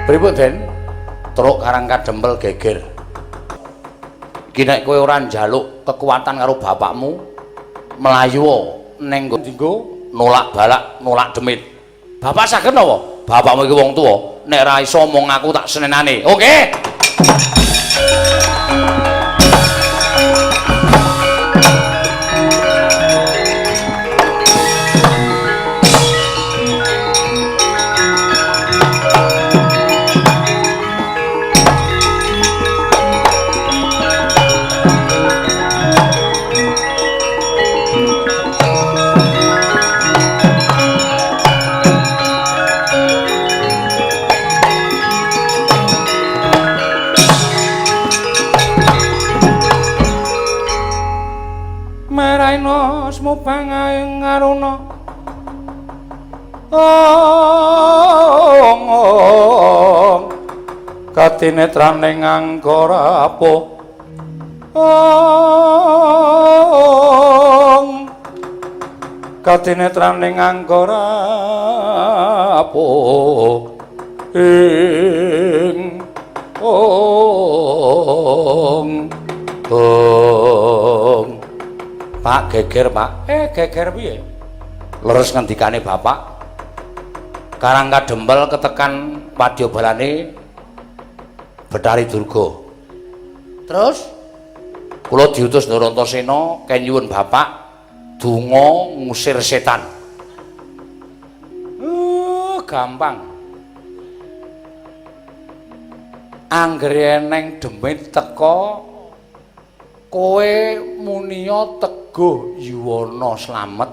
Pripun, Den? Truk Karang Kadempel geger. Iki nek kowe ora njaluk kekuatan karo bapakmu, mlayu ning nggo nolak balak, nolak demit. Bapak saged napa? Bapakmu iki wong tuwa, nek ra iso omong aku tak senenane. Oke. Meraina smupang ing aruna. Ong katinetraning angkara apa? Ong katinetraning angkara apa? Ing ong ong. Pak geger, Pak. Geger piye? Leres ngendikane bapak. Karang Kadempel ketekan wadyabalane Bathari Durga. Terus kula diutus Ndara Antasena ken nyuwun bapak donga ngusir setan. Gampang. Anggere eneng demit teka kowe muniya teguh yuwana slamet.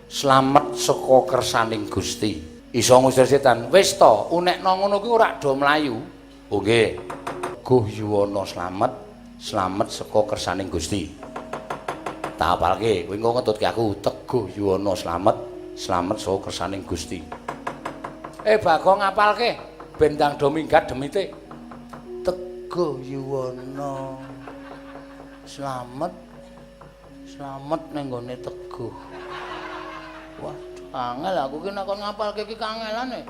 Slamet saka kersaning Gusti. Iso ngusir setan. Wis to, unekno ngono kuwi ora do mlayu. Oh nggih. Teguh yuwana slamet, slamet saka kersaning Gusti. Tak apalke, kowe engko ngetutke aku teguh yuwana slamet, slamet saka kersaning Gusti. Bagong ngapalke ben ndang do minggat demite. Teguh yuwana slamet, slamet ning gone teguh. Wah, angel aku ki nek kon ngapalke iki kangelane.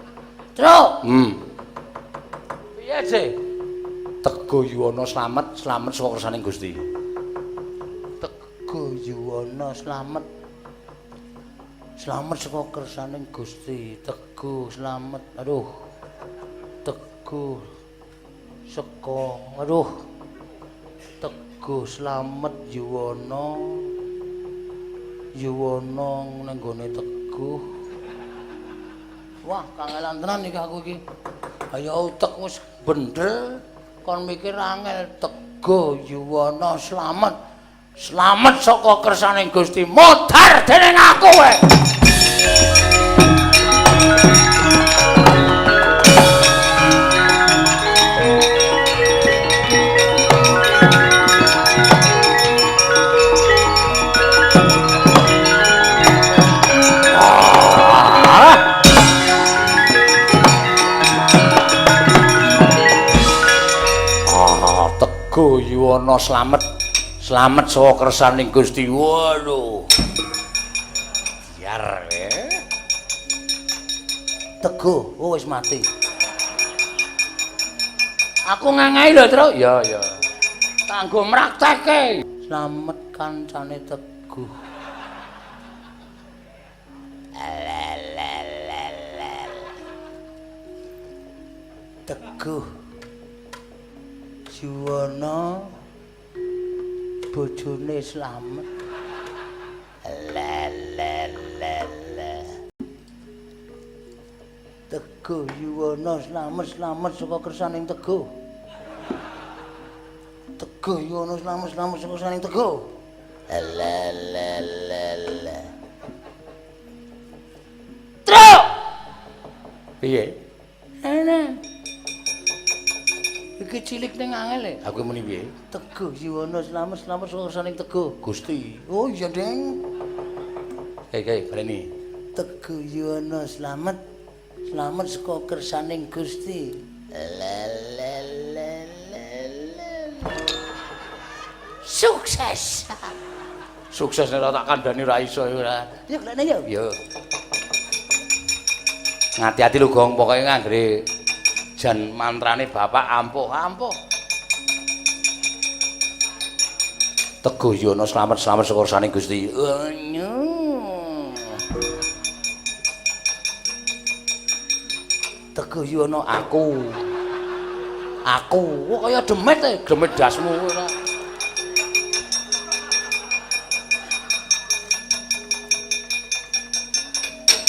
Truk. Piye, Je? Teguh yuwana slamet, slamet saka kersaning Gusti. Teguh yuwana slamet. Slamet saka kersaning Gusti. Teguh slamet. Aduh. Teguh saka aduh. Teguh slamet yuwana. Yuwana ning gone teguh. Wah, kangelan tenan iki aku iki. Ayo utek wis bendel kon mikir angel. Teguh yuwana slamet. Slamet saka kersaning Gusti. Modar dening aku kowe. Teguh yuwana slamet, slamet saka kersaning Gusti. Waduh. Biar Teguh, oh wis mati. Aku ngengehi lho, Truk. Ya, ya. Kanggo mraktekke. Slamet kancane Teguh. Teguh Juwana bojone slamet. Teguh Yuwana slamet, slamet saka kersaning Teguh. Teguh Yuwana slamet, slamet saka kersaning Teguh. Truk. Piye? Ene. Iki cilik ning angel e. Aku muni piye? Teguh Yuwana slamet, slamet saka kersaning Teguh. Gusti. Oh iya, Ding. Kae baleni. Teguh Yuwana slamet, slamet saka kersaning Gusti. Sukses. Sukses nek tak kandhani ra iso ora. Ya klene ya. Ya. Ngati-ati lho, Gong, pokoke nganggere Jan mantrane bapak ampuh-ampuh. Teguh Yono slamet-slamet saka kersane Gusti. Teguh Yono aku. Aku kok kaya demit e, demit dasmu ora.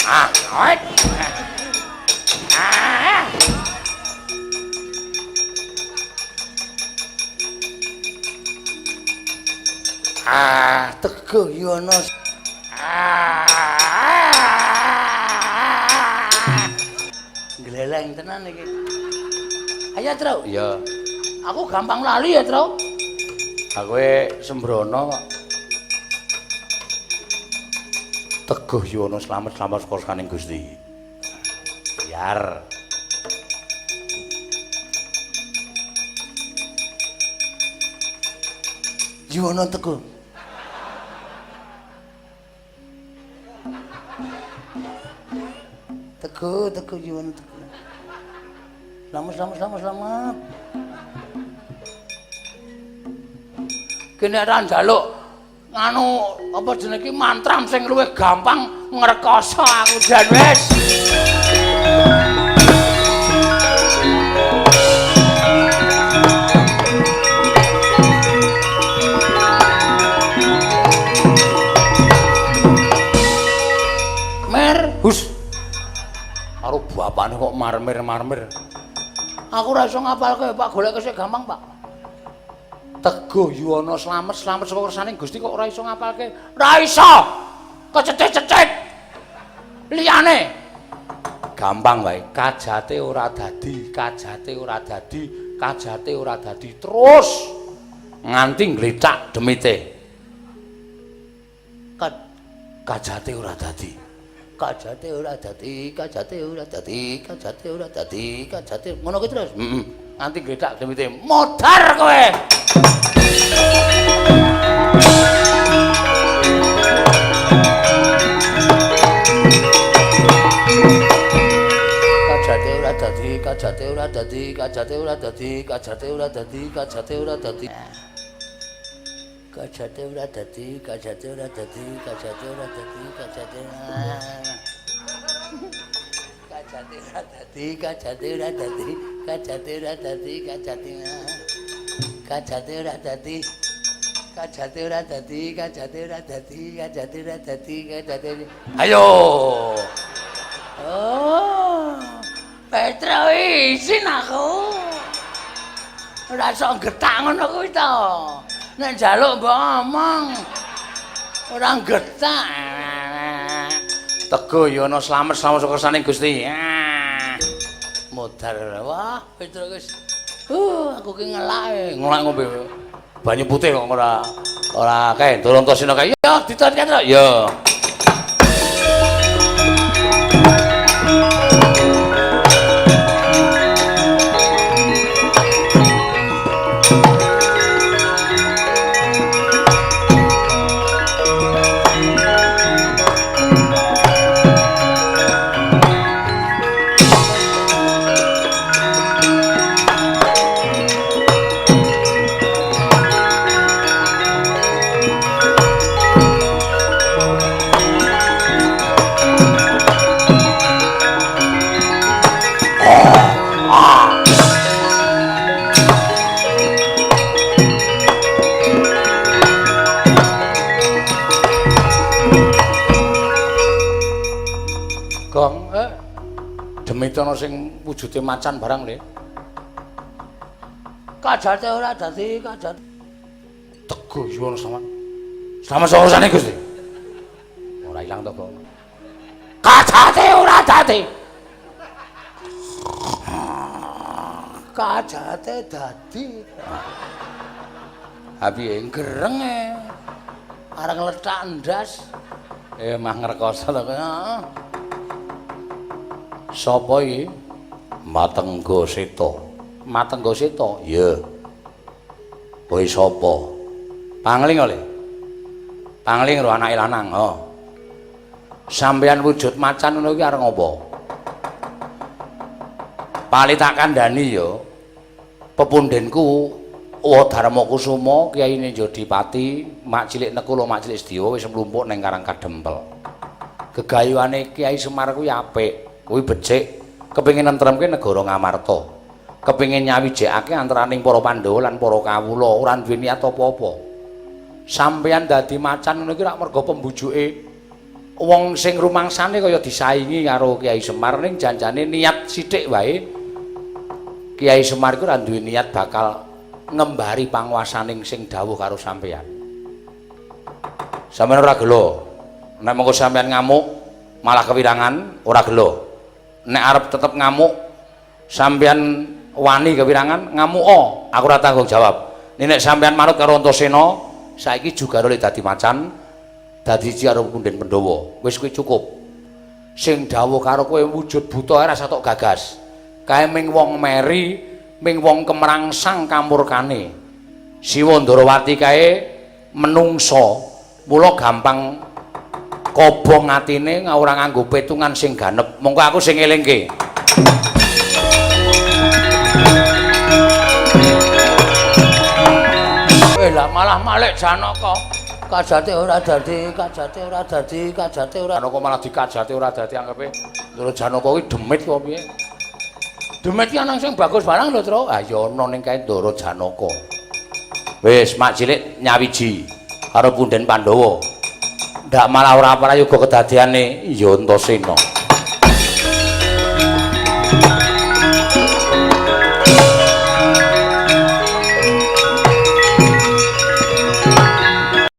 Ah, oit. Ah. Ah, Teguh Yono. Ah. Gleleng tenan iki. Ayo, Tru. Iya. Aku gampang lali ya, Tru. Aku sembrono kok. Teguh Yono slamet-slamet saka kersane Gusti. Biar. Yono Teguh. Teguh, Teguh Yono Teguh. Selamat, selamat, selamat, selamat. Kene ora njaluk nganu apa jenenge iki mantram sing luwih gampang ngrekoso aku jan wis. Mer, hus. Karo bapakne kok marmir-marmir. Aku ora iso ngapalke, Pak, golek sing gampang, Pak. Teguh Yuwana slamet slamet saka kersane Gusti kok ora iso ngapalke. Ora iso. Kecethit-cethit. Liyane gampang wae. Kajate ora dadi, kajate ora dadi, kajate ora dadi terus nganti nglethak demite. Kajate ora dadi. Kajate ora dadi, kajate ora dadi, kajate ora dadi, kajate ngono kuwi terus. Heeh. Nganti nglethak demite. Modar kowe. Kajate ora dadi, kajate ora dadi, kajate ora dadi, kajate ora dadi, kajate ora dadi. Kajate ora dadi, kajate ora dadi, kajate ora dadi, kajate. Kajate ora dadi, kajate ora dadi, kajate ora dadi, kajate. Kajate ora dadi. Kajate ora dadi, kajate ora dadi, kajate ora dadi, kajate. Ayo. Oh. Petro isin aku. Ora sok getak ngono kuwi to. Nek njaluk mbok omong. Ora getak. Teguh Yono slamet slamet saka kersane Gusti. Modar. Wah, Petro wis. Aku ki ngelake, ngelak ngombe banyu putih kok ora ora kae Ndorantosena kae. Ya ditotke to. Ya. Gong, demit ana sing wujude macan barang le. Kajate ora dadi kajate. Teguh Yuwana slamet. Slamet saka ursane Gusti. Ora ilang to, Gong. Kajate ora dadi. Kajate dadi. Ha piye gerenge. Arep ngletak ndas. Mah ngrekoso to. Heeh. Sapa iki? Matengga Seta. Matengga Seta? Iya. Kowe sapa? Pangling oleh. Pangling karo anake lanang, ha. Sampeyan wujud macan ngono iki arep ngopo? Pali tak kandhani ya. Pepundhenku Dharma Kusuma Kyai Njodipati, Mak Cilik Nekula, Mak Cilik Sediwa wis mlumpuk ning Karang Kadempel. Gegayuhane Kyai Semar kuwi apik, kuwi becik, kepengin nentremke negara Ngamarta. Kepengin nyawijekake antaraning para Pandhawa lan para kawula, ora duwe niat apa-apa. Sampeyan dadi macan ngono iki rak merga pembujuke wong sing rumangsane kaya disaingi karo Kyai Semar, ning janjane niat sithik wae Kyai Semar iku ora duwe niat bakal ngembari panguwasaning sing dawuh karo sampeyan. Sampeyan ora gelo. Nek mengko sampeyan ngamuk malah kewirangan, ora gelo. Nek arep tetep ngamuk, sampeyan wani kewirangan, ngamuka, aku ora tanggung jawab. Nek sampeyan manut karo Antasena, saiki juga oleh dadi macan, dadi siji karo punden Pandhawa. Wis kuwi cukup. Sing dawuh karo kowe wujud buta ora satok gagas. Kae ming wong meri, ming wong kemrangsang kamurkane. Siwa Ndarawati kae menungsa, mula gampang kobong atine ora nganggo petungan sing ganep. Monggo aku sing ngelingke. Lah malah malik Janaka. Kajate ora dadi, kajate ora dadi, kajate ora. Janaka malah dikajate ora dadi anggepe. Ndara Janaka kuwi demit kok piye? Demit ki ana sing bagus barang lho, Tru. Ah ya ana ning kae Ndara Janaka. Wis mak cilik nyawiji karo punden Pandhawa. Ndak malah ora prayoga kedadeane ya Antasena.